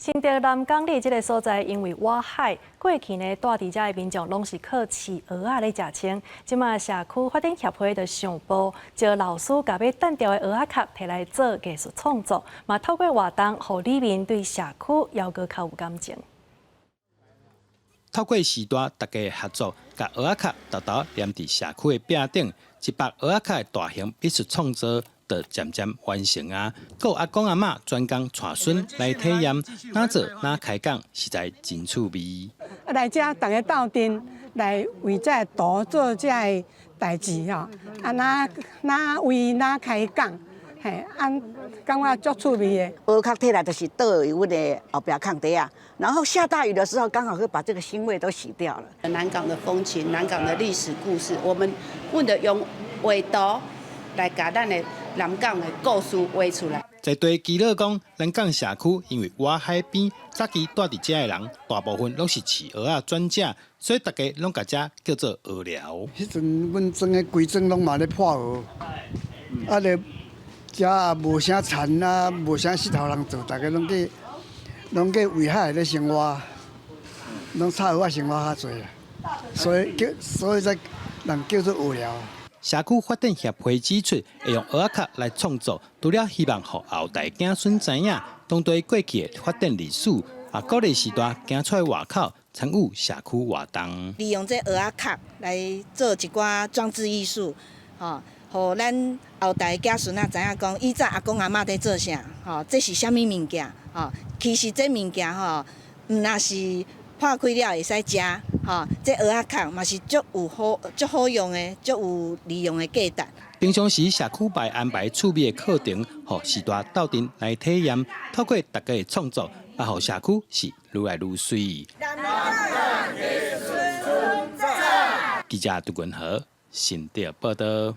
新竹南港里這个所在，因為倚海，過去呢蹛佇遮的民眾攏是靠飼蚵仔咧食穿。這馬社區發展協會就上報，招老師共欲擲掉的蚵仔殼提來做藝術創作，嘛透過活動，予里民對社區猶閣較有感情。透過時代大家合作，共蚵仔殼沓沓黏佇社區的壁頂，100蚵仔殼的大型美術創作就漸漸完成啊！閣有阿公阿嬤專工帶孫來體驗，哪做哪開講，實在真趣味。來遮逐家鬥陣來為這个圖做這个代誌吼，啊，哪哪為哪開講，嘿，啊，感覺足趣味的。蚵殼提來就是倒佇阮的後壁空地啊，然後下大雨的時候，剛好會把這個腥味都洗掉了。南港的風情、南港的歷史故事，我們為著用畫圖來共咱的南港的故事畫出來。在地耆老講，南港社區因為倚海邊，早期蹛佇遮的人，大部分攏是飼蚵仔轉食，所以大家攏共遮叫做蚵寮。彼陣阮庄的規庄攏嘛咧破蚵，啊咧遮也無啥田啊，無啥穡頭人做，大家攏去圍海咧生活，攏插蚵仔生活較濟啦，所以才人叫做蚵寮。社區發展協會指出，會用蚵仔殼來創作，除了希望予後代子孫知影當地過去的發展歷史，也鼓勵時代行出來外口參與社區活動。利用這蚵仔殼來做一寡裝置藝術，吼，予咱後代子孫仔知影講，以前阿公阿嬤佇做啥，吼，這是啥物物件，吼，其實這物件吼，毋若是破開了會使食，吼，這蚵仔殼嘛是足有好、足好用的、足有利用的價值。平常時社區會安排趣味的課程，予時代鬥陣來體驗，透過大家的創作，啊，予社區是愈來愈媠。記者杜文和新竹報道。